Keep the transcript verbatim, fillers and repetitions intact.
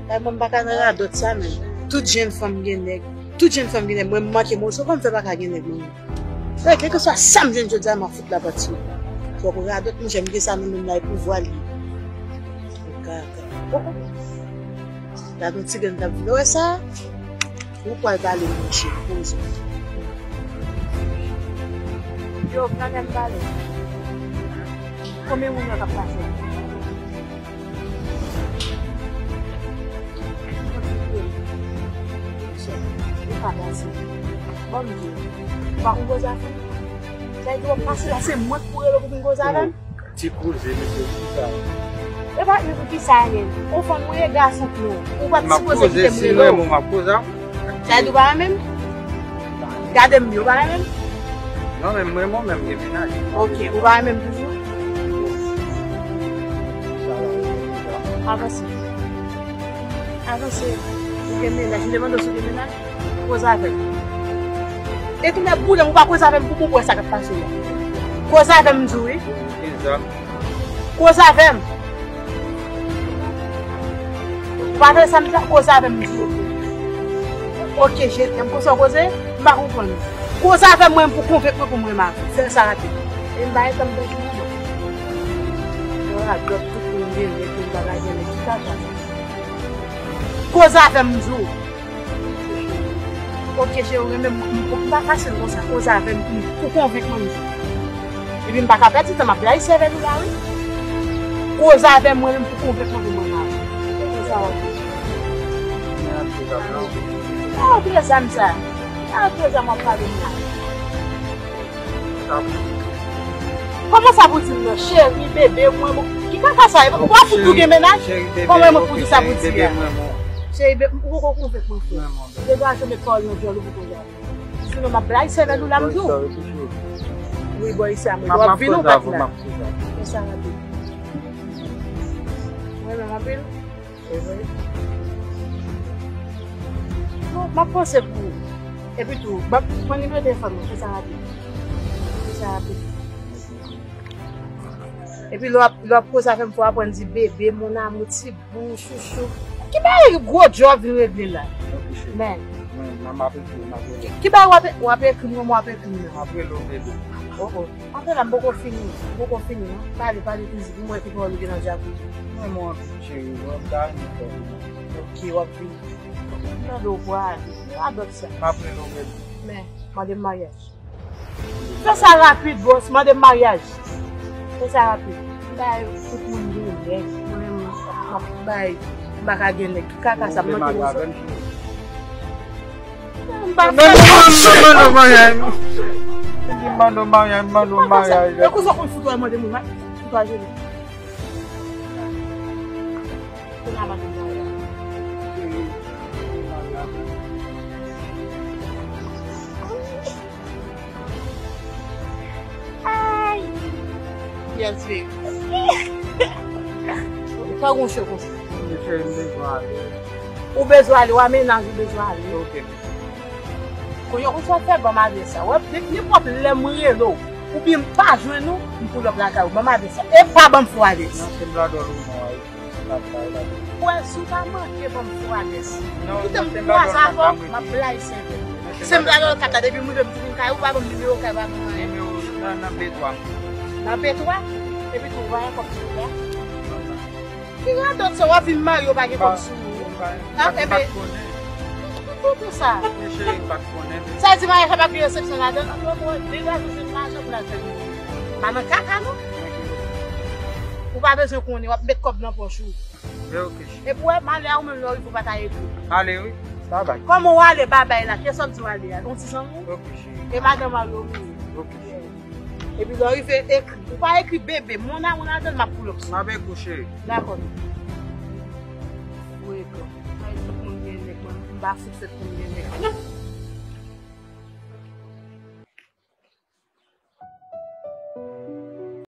Ay, mwen m pa ka nan radòt sa menm. Tout jèn fanm gen nèg. Tout jèn fanm gen nèg. Mwen m manke moso, kòman m fè pa ka gen nèg mwen menm? Frè, kèlkeswa sa m jwenn jodi a, m ap fout la pati. Fòk radòt, monchè, m gen sa nan men m la, e pouvwa li ye. Kaka. Gade yon ti grenn k ap vin. Ou wè sa? Ou pral pale, monchè, poze. Yo, gade m pale. Konbyen moun yo k ap pase? Ou pa pase. Bon, m di w. Ou pa konn koze avè m. Sa vle di w ap pase la, se mwen k pou rele w pou vin koze avè m? Ti koze, mesye, pou ki sa? E pa pou ki sa, men. Ou fanm, ou ye gason tou. Ou pa t sipoze kite m rele w. M ap koze, si mwen, m ap koze. Sa vle di w pa renmen m? Gade m byen, ou pa renmen m? Non, men mwen, mwen menm, gen mennaj. Ok, ou pa renmen m toujou? Avanse. Avanse. Ou gen mennaj, m te mande w si w gen mennaj? Koze avè m. E tounen boule m, ou pa koze avè m pou, pou, pou wè sa k ap pase la. Koze avè m, m di w, wi. Gen zam. Koze avè m. Ou pa tande sa m di la? Koze avè m, m di w. Ok, je t'aime. Konsa w koze? M pa konprann. Koze avè m, mwen, pou konvenk mwen pou m renmen avè w. Fè sa rapid. E m pa gentan bezwen w. Radòt, tout moun gen nèg, tout bagay gen nèg, ki kaka. Koze avè m, m di w. Ok, cheri, ou renmen m, m, m pa fasil konsa. Koze avè m, m, pou konvenk mwen, m di w. Epi m pa ka pèdi tan, m ap blayi sèvèl ou la, wi. Koze avè m, mwen menm, pou konvenk mwen, mwen, mwen. Konsa, w ap di. Sa yon trezam sa. Sa yon trezam w ap pale m la. Kòman sa pou di m nan? Cheri, bebe, mwen, bon. Ki kaka sa ye? Ou pa fout ou gen mennaj? Kòman mwen pou di sa pou di a? Cheri, bebe, ou poko konvenk mwen, frè. Degaje w, met pawòl nan djòl ou pou konn. Sinon, m ap blayi sèvèl ou la, m di w. Wi, bò isi a, mwen. W ap vin ou pa t la. Fè sa rapid. Mwen menm anpil. Non, m ap panse pou ou. Epi tou, ban m pran nimewo telefòn mwen, fè sa rapid. Fè sa rapid. Epi lè w ap, lè w ap koze avè m, fò w aprann di bebe, mon amour, ti bou, chouchou. Ki bagay gwo djòb vin regle la? Men. Ki, ki bagay w ap, w ap ekri m, w ap ekri m nan? M ap rele w, bebe. Oh, oh. Apre la, m poko fini, m poko fini, non. Pale, pale toujou, pou mwen ki pawòl ou gen nan djab ou. Mwen, mwen anpil, cheri, mwen ta renmen fè vini. Ok, w ap vini. M tande w pral. Radòt sa. M ap rele w, bebe. Men, mande m maryaj. Fè sa rapid, bòs, mande m maryaj. Fè sa rapid. M bay tout moun gen nèg, mwen menm, m ap bay, m pa ka gen nèg. Ki kaka sa, m manke konsa. Mande w maryaj. Mande w maryaj, mande w maryaj. E konsa w konn fout wè mande moun, wi. Fout wè jeni. Kounye a mande w maryaj. Ay! Yes, baby. Fè yon cho konsa. Cheri, m bezwen ale. Ou bezwen ale, w a mennaj ou bezwen ale. Ok. Kounye a, konsa w fè ban m adrès la. Wè, nenpòt lè m rele w, oubyen m pa jwenn ou, m pull up lakay ou. Ban m adrès la. E pa ban m fo adrès. Non, se m la dòl ou non, ay. Wè, si w pa manke ban m fo adrès. Kite m kwaze avè w, m ap blayi sèvèl. Se m la dòl kat la, depi m rive m tou vin kay ou, pa ban m nimewo kay, pa ban m anyen. Nimewo nan, nan B twa. Nan B twa? Epi tou, w pa gen kòb sou ou la? Ki radòt sa, w ap vin marye, w pa gen kòb sou ou? Ah, m pa t konnen. Tout, tout, tout sa. Men cheri, m pa t konnen. Sa di maryaj la pa gen resepsyon ladan l? Degaje w jwenn lajan pou n al fè l. Pa nan kaka, non. Ou pa bezwen konnen, w ap met kòb nan pòch ou. Men ok, cheri. Epi w wè, m ale a, ou menm lè w rive, ou pa ta ekri. Ale, wi. Babay. Kòman w ale, babay la? Kiyès w ap di w ale a? Yon ti zanmi w? Ok, cheri. E madanm mari w li ye. Ok, cheri. Epi lè w rive, ekri. Ou pa ekri bebe, mon amour ladan l, m ap pull up sou ou. M ap ekri w, cheri. Dakò. Frekan. Ay, tout moun gen nèg, mwen, m pa fout fèt pou m gen nèg.